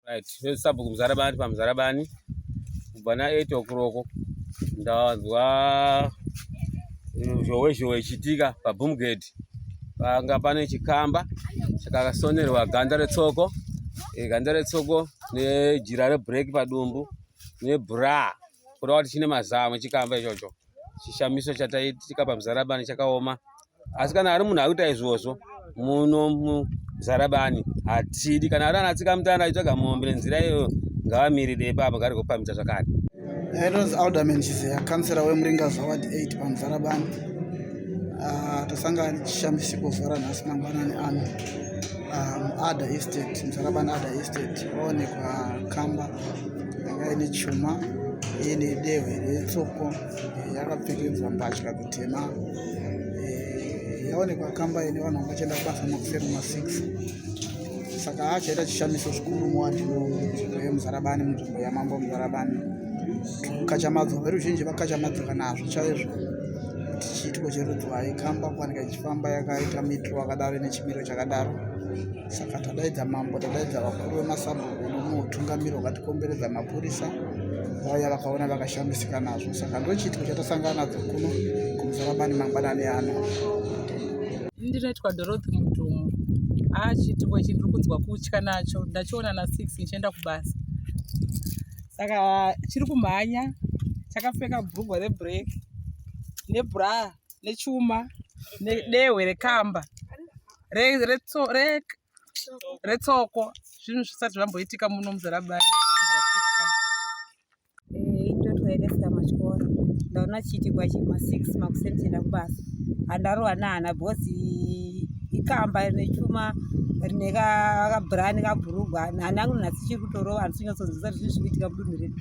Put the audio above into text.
Right, sabhuku Muzarabani paMuzarabani kubva na 8 o'clock ndanzwa zhowe zhowe ichiitika paBoomgate panga pane chikamba chakasonerwa ganda retsoko e, ganda retsoko nejira rebreak padumbu nebra kureva kuti chine mazamu chikamba ichocho chishamiso chataitika paMuzarabani chakaoma asi kana ari munhu akuita izvozvo muno muzarabani hatidi kana ari anatsika mutana achitsvaga mombe nenzira iyoyo ngavamirire ipapo ngari kupamhidza zvakare Ndinonzi Alderman Chizeya, kansela weMuringazi Ward 8 paMuzarabani. Ah, tasangana nechishamisiko zuva ranhasi mangwanani ano ah, muAda Estate, Muzarabani Ada Estate, paonekwa kamba yanga ine chuma ine dehwe retsoko yakapfekedzwa mbatya dzitema eh, yaonekwa kamba ine vanhu vanga vachienda kubasa makuseni ma6 saka achaita chishamiso zvikuru muwadhi munzvimbo yemuzarabani munzvimbo yamambo muzarabani kukachamadzwa veruzhinji vakachamadzika nazvo chaizvo kuti chiitiko cherudzwai kamba kuwanika ichifamba yakaita mitro wakadaro ine chimiro chakadaro Saka tadaidza mambo, tadaidza vakuru vemasabhuku nomutungamiri wakatikomberedza mapurisa vauya vakaona vakashamisika nazvo. Saka ndochiitiko chatasangana nadzo kuno kuMuzarabani mangwanani ano. Ndinoitwa Dorothy Mudhumo. Ah, chiitiko ichi ndiri kunzwa kutya nacho. Ndachiona na 6 ndichienda kubasa. Saka chiri kumhanya chakapfeka bhurugwa rebreak nebra nechuma nedehwe rekamba retsoko zvinhu zvisati zvamboitika muno muzarabani eh, indotoereswa matyoro ndaona chiitikwa chi ma6 makuseni chienda kubasa handarohwa nehana because ikamba rine chuma rine kabrani kabhurugwa hana yangu nhasi chiri kutorova handisi kunyatsonzwisa kuti zvii zviri kuitika mudunhu redu.